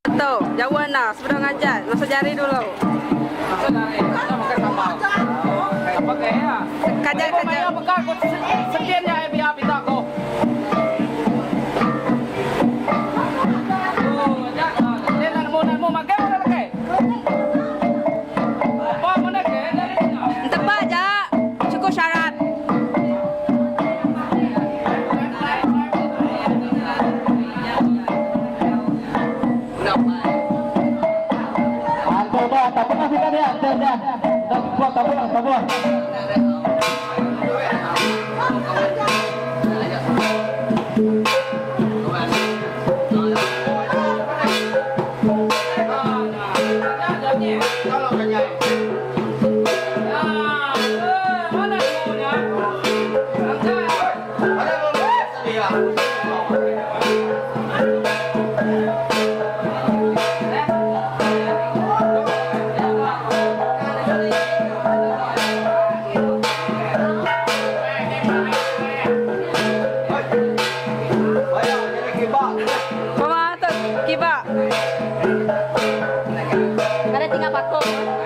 Tu, jauh enda sebedau ngajat, masa jari dulu. Kajat kajat. Entepa aja, chukup syarat. Mama tu kiba. Kada tinggal patung.